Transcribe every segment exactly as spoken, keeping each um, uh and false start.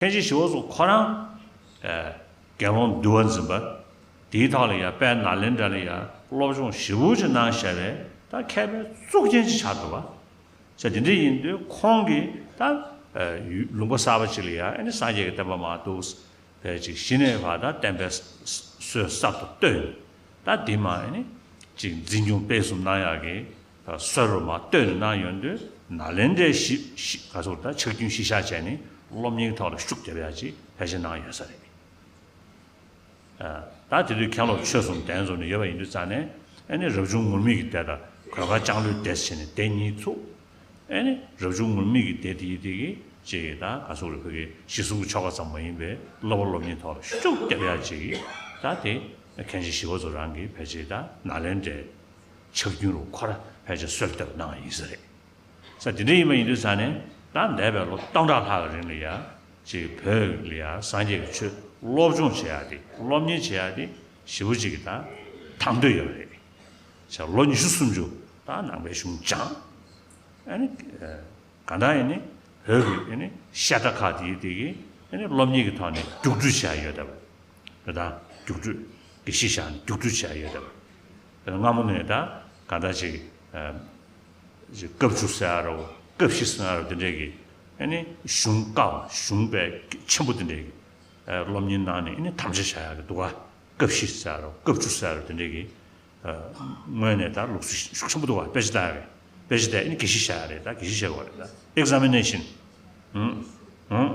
མཁན་ཆེན་ཞི་བ་འཚོ་ཁོ་རང་ཨ་དགེ་སློང་འདུལ་བ་འཛིན་པ་དེའི་ཐོག་ལ་ཡང་དཔལ་ནཱ་ལེནྡྲ་ལ་ཡང་སློབ་སྦྱོང་ཞེ་པོ་ཅིག་གནང་བཞག་པའི་ད་མཁས་པའི་གཙུག་རྒྱན་ཅིག་ཆགས་འདུག་བ། ས་དེ་འདྲ་ཡིན་དུས་ཁོང་གིས་ད་ཨ་ལུང་པ་གསར་པ་ཅིག་ལ་ཡང་ཨ་ནི་སངས་རྒྱས་ཀྱི་བསྟན་པ་མར་འདུག་ཕལ་ཅིག་གཞི་ནས་བར་ད་བསྟན་པའི་སྲོལ་གསར་དུ་བཏོད་ནས་ད་འདི་མ་ཨ་ནི་ཅིག་འཛིན་སྐྱོང་སྤེལ་གསུམ་གནང་ཡག་གི་སྲོལ་རུ་མ་བཏོད་ནས་གནང་ཡོང་དུས་ནཱ་ལེནྡྲའི་གཞི་གཞི་ག་ཚོད་ད་ཕྱག་རྒྱུན་གཞི་བཞག་བྱས་ནས་སློབ་གཉེར་ཐོག་ལ་ཤུགས་རྒྱབ་ཡག་ཅིག་ཕལ་ཆེར་གནང་ཡོད་ས་རེད། ད་དེ་དུས་མཁན་སློབ་ཆོས་གསུམ་གདན་འཛོམས་ནས་ཡོད་པ་ཡིན་དུས་ཙང་ནས་ཨ་ནི་རབ་བྱུང་ངུར་སྨྲིག་གི་སྡེ་དང་གོས་དཀར་ལྕང་ལོའི་སྡེ་ཟེར་ནས་སྡེ་གཉིས་ཚུགས། ཨ་ནི་རབ་བྱུང་ངུར་སྨྲིག་གི་སྡེ་དེ་ཡི་དེ་གི་ཅིག་ད་ག་ཚོད་རེད་བོད་ཀྱི་གཞི་བཟུང་གི་ཆོ་ག་ཙམ་མ་ཡིན་པའི་བསླབ་པ་སློབ་གཉེར་ཐོག་ལ་ཤུགས་རྒྱབ་ཡག་ཅིག་ད་དེ་མཁན་ཆེན་ཞི་བ་འཚོ་རང་གིས་ཕལ་ཆེར་ད་ནཱ་ལེནྡྲའི་ཕྱག་རྒྱུན་རུ་ཁོ་ར་ཕལ་ཆེར་སྲོལ་བཏབ་གནང་བ་ཡིན་ས་རེད། ས་དེ་འདྲ་ཡིན་པ་ཡིན་དུས་ས་ནས་ད་འདས་པའི་ལོ་སྟོང་ཕྲག་ལྷག་གི་རིང་ལ་ཡ་ཅིག་བོད་ལ་ཡ་སངས་རྒྱས་ཀྱི་ཆོས་སློབ་སྦྱོང་བྱེད་ཡ་དེ་སློབ་གཉེར་བྱེད་ཡ་དེ་ཞེ་པོ་ཅིག་གི་ད་དང་དོད་ཡོད་རེད། ས་ལོ་ཉི་ཤུ་སུམ་ཅུ་ད་ནང་པའི་གཞུང་སྦྱངས། ཨ་ནི་གང་ལྟར་ཡིན་ནི་བོད་ཀྱི་ཨ་ནི་བཤད་གྲྭ་ཁག་དེ་དེ་གི་ཨ་ནི་སློབ་གཉེར་གྱི་ཐོག་ནས་རྒྱུགས་སྤྲོད་བྱེད་ཡ་ཡོད་བསྡད་པ་རེད། ད་རྒྱུགས་སྤྲོད་དགེ་བཤེས་བཞག་ནས་རྒྱུགས་སྤྲོད་བྱེད་ཡ་ཡོད་བསྡད་པ་རེད། སྔ་མོ་ནས་ད་ག་འདྲ་ཅིག་ཅིག་སྐབས་བཅུ་ཟེར་ཡ་རོ་སྐབས་བཞི་ཟེར་ཡ་རོ་དེ་འདྲས་ཀྱི་ཨ་ནི་གཞུང་བཀའ་གཞུང་དཔེ་ཆེན་པོ་དེ་འདྲས་ཀྱི་སློབ་གཉེར་གནང་ནས་ཨ་ནི་དམ་བཅའ་བཞག་ཡ་གི་འདུག་ག་སྐབས་བཞི་ཟེར་ཡ་རོ་སྐབས་བཅུ་ཟེར་ཡ་རོ་དེ་འདྲས་ཀྱི་དངོས་གནས་ད་ལུགས་སྲོལ་ཤུགས་ཆེན་པོ་འདུག་ག་དཔེ་ཆ་ལྟ་ཡ་གི་དཔེ་ཆ་བལྟས་ཨ་ནི་དགེ་བཤེས་བཞག་ཡ་རེད། ད་དགེ་བཤེས་བྱེད་དགོས་རེད། ད་examination་ཧུང་ཧུང་།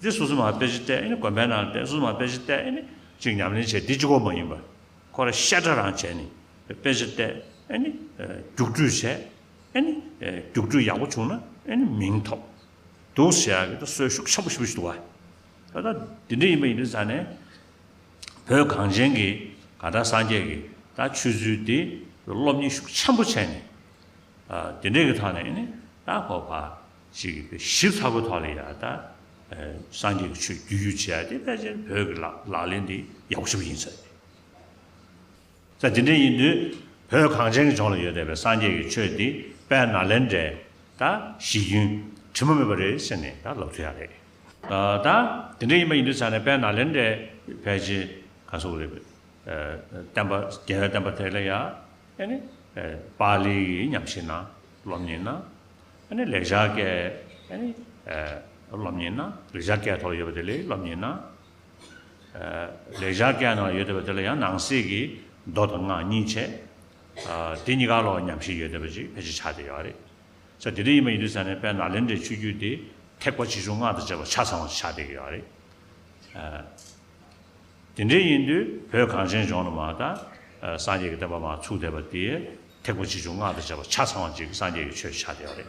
འདི་སོ་སོ་མ་དཔེ་ཆ་བལྟས་ཨ་ནི་དགོན་པའི་ནང་བལྟས་སོ་སོ་མ་དཔེ་ཆ་བལྟས་ཨ་ནི་ཅིག་ཉམས་ལེན་བྱས་འདི་གཅིག་པོ་མ་ཡིན་པ་ཁོ་ར་བཤད་གྲྭ་རང་བྱས་ནས་དཔེ་ཆ་བལྟས་ཨ་ནི་རྒྱུགས་སྤྲོད་བྱས་ཨ་ནི་རྒྱུགས་སྤྲོད་ཡག་པོ་བྱུང་ན་ཨ་ནི་མིང་ཐོབ་འདུག་ཟེར་ཡག་གི་ད་སྲོལ་ཤུགས་ཆེན་པོ་ཞེ་པོ་ཞིག་འདུག་བ། ད་ལྟ་འདི་འདྲ་ཡིན་པ་ཡིན་དུས་ཙང་ནས་བོད་གངས་ཅན་གྱི་ག་ད་སངས་རྒྱས་ཀྱི་ད་ཆོས་ཚུལ་འདི་སློབ་གཉེར་ཤུགས་ཆེན་པོ་བྱས་ནས་དེ་འདྲས་ཀྱི་ཐོག་ནས་ནི་ད་ཁོ་ཕ་ཞིག་གི་ཞིབ་ཚགས་པོའི་ཐོག་ལ་ཡ་ད་སངས་རྒྱས་ཀྱི་ཆོས་བརྒྱུད་བརྒྱུད་བྱས་ཏེ་ཕལ་ཆེར་བོད་ཀྱི་ལག་ལག་ལེན་འདི་ཡག་པོ་ཞེ་པོ་ཡིན་ས་རེད། ས་དེ་འདྲ་ཡིན་དུས་བོད་གངས་ཅན་གྱི་ལྗོངས་ལ་ཡོད་བསྡད་པའི་སངས་རྒྱས་ཀྱི་ཆོས་འདི་དཔལ་ནཱ་ལེནྡྲའི་ད་གཞི་རྒྱུན་དྲི་མ་མེད་པ་རེད་ཟེར་ནས་ད་ལབ་ཐུབ་ཡ་རེད། ད་དེ་འདྲ་ཡིན་པ་ཡིན་དུས་ཙང་ནས་དཔལ་ནཱ་ལེནྡྲའི་ཕལ་ཆེར་ག་སོགས་རེད། བསྟན་པ་རྒྱལ་བའི་བསྟན་པ་དེ་ལ་ཡ་ཨ་ནི་པཱ་ལི་ཡི་ཉམས་ཞིབ་གནང་སློབ་གཉེར་གནང་། ཨ་ནི་ལེགས་སྦྱར་སྐད་ཨ་ནི་སློབ་གཉེར་གནང་། ལེགས་སྦྱར་སྐད་ཐོག་ལ་ཡོད་པ་དེ་ལ་སློབ་གཉེར་གནང་། ལེགས་སྦྱར་སྐད་ནང་ཡོད་བསྡད་པ་དེ་ལ་ཡང་ནང་གསེས་ཀྱི་མདོ་དང་སྔགས་གཉིས་བྱས། དེ་གཉིས་ཀ་ལོག་ཉམས་ཞིབ་ཡོད་བསྡད་པ་ཅིག་ཕལ་ཆེར་ཆགས་བསྡད་ཡོད་རེད། ས་དེ་འདྲ་ཡིན་པ་ཡིན་དུས་ཙང་ནས་དཔལ་ནཱ་ལེནྡྲའི་ཆོས་བརྒྱུད་དེ་ཐེག་པ་ཆེ་ཆུང་སྔགས་དང་བཅས་པ་ཆ་ཚང་བ་ཆགས་བསྡད་ཀྱི་ཡོད་རེད། དེ་འདྲ་ཡིན་དུས་བོད་གངས་ཅན་ལྗོངས་ལ་མ་ད་སངས་རྒྱས་ཀྱི་བསྟན་པ་མ་ཚུགས་བསྡད་པ་དེ་ཐེག་པ་ཆེ་ཆུང་སྔགས་དང་བཅས་པ་ཆ་ཚང་བ་ཅིག་གི་སངས་རྒྱས་ཀྱི་ཆོས་ཆགས་བསྡད་ཡོད་རེད།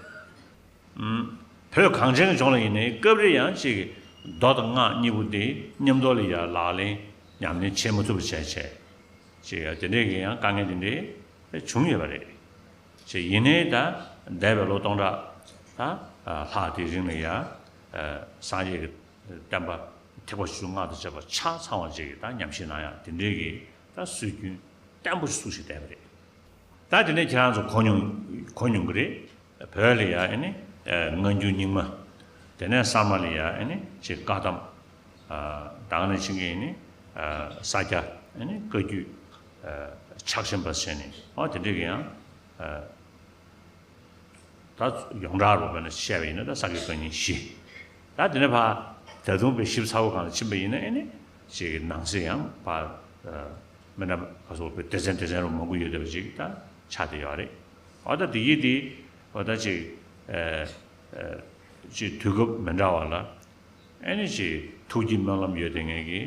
བོད་གངས་ཅན་གྱི་ལྗོངས་ལ་ཡིན་ནའི་སྐབས་རེ་ཡང་ཅིག་མདོ་དང་སྔགས་གཉིས་པོ་དེ་མཉམ་དུ་ལ་ཡ་ལག་ལེན་ཉམས་ལེན་བྱེད་མ་ཐུབ་པ་བྱས་བྱས་ཅིག་དེ་འདྲས་ཀྱི་ཡང་དཀའ་ངལ་དེ་འདྲས་བྱུང་ཡོད་པ་རེད། ཅིག་ཡིན་ནའི་ད་འདས་པའི་ལོ་སྟོང་ཕྲག་ད་ལྷག་དེའི་རིང་ལ་ཡ་སངས་རྒྱས་ཀྱི་བསྟན་པ་ཐེག་པ་ཆེ་ཆུང་སྔགས་དང་བཅས་པ་ཆ་ཚང་བ་ཅིག་གི་ད་ཉམས་ཞིབ་གནང་ཡ་དེ་འདྲས་ཀྱི་ད་སྲོལ་རྒྱུན་བརྟན་པོ་ཞིག་བཙུགས་བཞིན་བསྡད་པ་རེད། ད་དེ་ནས་ཁྱེད་རང་ཚོ་གོ་མྱོང་གོ་མྱོང་གི་རེད། བོད་ལ་ཡ་ཨ་ནི་སྔ་འགྱུར་རྙིང་མ། དེ་ནས་ས་དམའ་ལ་ཡ་ཨ་ནི་ཅིག་བཀའ་གདམས། ད་ག་ནང་བཞིན་གྱི་ཨ་ནི་ས་སྐྱ་ཨ་ནི་བཀའ་བརྒྱུད་ཕྱག་ཆེན་པ་ཟེར་ནས་ཨ་དེ་འདྲས་ཀྱི་ཡང་། ད་ཡོངས་གྲགས་རུ་བས་ན་བཤད་པ་ཡིན་ན་ད་ས་སྐྱ་བཀའ་རྙིང་བཞི། ད་དེ་ནས་ཕར་ད་དུང་དཔེ་ཞིབ་ཚགས་པོ་སྒང་ལ་ཕྱིན་པ་ཡིན་ན་ཨེ་ནི་ཅིག་ནང་གསེས་ཡང་ཕར་མི་འདྲ་བ་སོགས་པའི་སྡེ་ཚན་སྡེ་ཚན་རུ་མང་པོ་ཡོད་བསྡད་པ་ཅིག་ད་ཆགས་བསྡད་ཡོད་རེད། འོ་ད་དེ་ཡིས་དེ་འོ་ད་ཅིག་ཅིག་དུས་སྐབས་མི་འདྲ་བ་ལ། ཨེ་ནི་ཅིག་ཐུགས་ཀྱི་སྨོན་ལམ་ཡོད་དེ་ངེད་ཀྱི་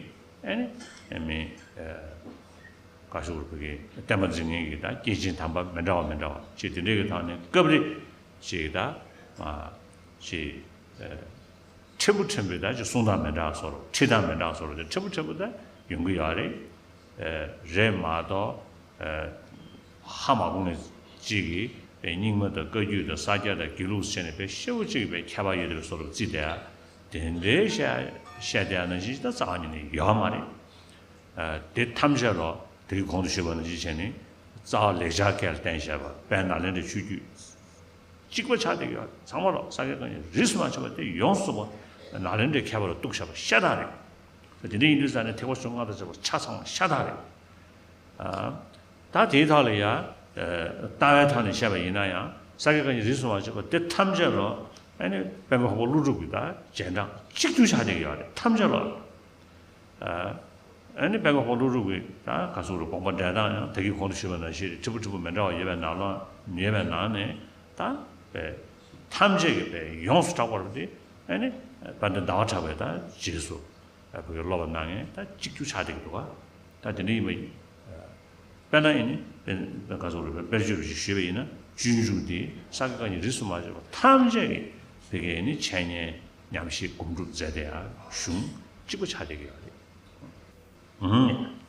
ཨེ་ནི་ཨེ་མི་ག་ཤུག་རུ་ཕ་གི་བསྟན་པ་འཛིན་མཁན་གྱི་ད་སྐྱེས་ཆེན་དམ་པ་མི་འདྲ་བ་མི་འདྲ་བ་ཅིག་དེ་འདྲའི་གི་ཐོག་ནས་སྐབས་རེ་ཅིག་ད་ཅིག་ཕྲན་བུ་ཕྲན་བུ་ད་ཅིག་གསུང་སྟངས་མི་འདྲ་བ་བཟོ་འདྲ་ཁྲིད་སྟངས་མི་འདྲ་བ་བཟོ་འདྲ་དེ་ཕྲན་བུ་ཕྲན་བུ་ད་ཡོང་གི་ཡོད་རེད། རེད་མ་གཏོགས། ཧ་མ་གོ་མཁན་གཅིག་གིས་རྙིང་མ་དང་བཀའ་བརྒྱུད་དང་ས་སྐྱ་དང་དགེ་ལུགས་ཟེར་ནས་དཔེ་ཤེས་པོ་གཅིག་དཔེ་ཁྱད་པར་ཡོད་པའི་བཟོ་འདྲ་བརྩིས་བསྡད་ཡ། དེ་འདྲའི་བཤད་བཤད་བསྡད་ཡ་ནང་བཞིན་ད་རྩ་བ་ཉིད་ནས་ཡོད་མ་རེད། དེ་ཐམས་ཅད་ལོ་དེ་གི་གོང་དུ་ཞུས་པ་ནང་བཞིན་བྱས་ནས་རྩ་བ་ལེགས་སྦྱར་སྐད་ལ་བརྟེན་བཞག་པ་དཔལ་ནཱ་ལེནྡྲའི་ཆོས་བརྒྱུད། གཅིག་པ་ཆགས་བསྡད་ཀྱི་ཡོད། ཚང་མ་ལོ་ས་སྐྱ་བཀའ་རྙིང་རིས་སུ་མ་ཆད་པ་དེ་ཡོངས་སུ་རྫོགས་ ནཱ་ལེནྡྲའི་མཁས་པ་ལ་གཏུགས་བཞག་པ་ཤ་སྟག་རེད། དེ་འདྲ་ཡིན་དུས་ཙང་ནས་ཐེག་པ་ཆེན་པོ་མངའ་བདག་བྱེད་པ་ཆ་ཚང་བ་ཤ་སྟག་རེད། ཨ། ད་དེའི་ཐོག་ལ་ཡ། ཨ། ལྟ་བའི་ཐོག་ནས་བཤད་པ་ཡིན་ན་ཡང་ས་དགེ་བཀའ་རྙིང་རིས་སུ་མ་ཆད་པ་དེ་ཐམས་ཅད་ལ་ཨ་ནི་དཔལ་མགོན་འཕགས་པ་ཀླུ་སྒྲུབ་ཀྱི་ད་རྗེས་འབྲང་གཅིག་གྱུར་ཆགས་བསྡད་ཀྱི་ཡོད་རེད། ཐམས་ཅད་ལ། ཨ་ནི་དཔལ་མགོན་འཕགས་པ་ཀླུ་སྒྲུབ་ཀྱི་ད་ག་ཚོད་རེད། དགོངས་པ་འགྲེལ་སྟངས་ཡང་ད་གིན་གོང་དུ་ཞུས་པ་ནང་བཞིན་རེད། ཁྲི་པོ་ཁྲི་པོ་མི་འདྲ་བ་ཡོད་པའི་ནང་ལ་ཡོད་པའི་ནང་ནས་ད་པའི་ཐམས་ཅད་ཀྱི་པའི་ཡོངས་སུ་གྲགས་པ་རེད་དེ། ཨ་ནི་དཔལ་ལྡན་ཟླ་བ་གྲགས་པའི་ད་རྗེས་སུ་བོད་ཀྱི་སློབ་པ་གནང་མཁན་ད་གཅིག་གྱུར་ཆགས་བསྡད་ཀྱི་འདུག་ག་ད་དེ་འདྲ་ཡིན་པ་ཡིན། དཔེར་ན་ཨ་ནི་དཔེ་ག་ཚོད་རེད། དཔེར་བརྗོད་ཅིག་ཞུས་པ་ཡིན་ན་སྤྱོད་འཇུག་འདི་ས་དགེ་བཀའ་རྙིང་རིས་སུ་མ་ཆད་པ་ཐམས་ཅད་ཀྱིས་བོད་ཀྱི་ཨ་ནི་འཆད་ཉན་ཉམས་ཞིབ་སྒོམ་སྒྲུབ་མཛད་བསྡད་ཡ་གཞུང་གཅིག་པ་ཆགས་བསྡད་ཀྱི་ཡོད་རེད། ཨང་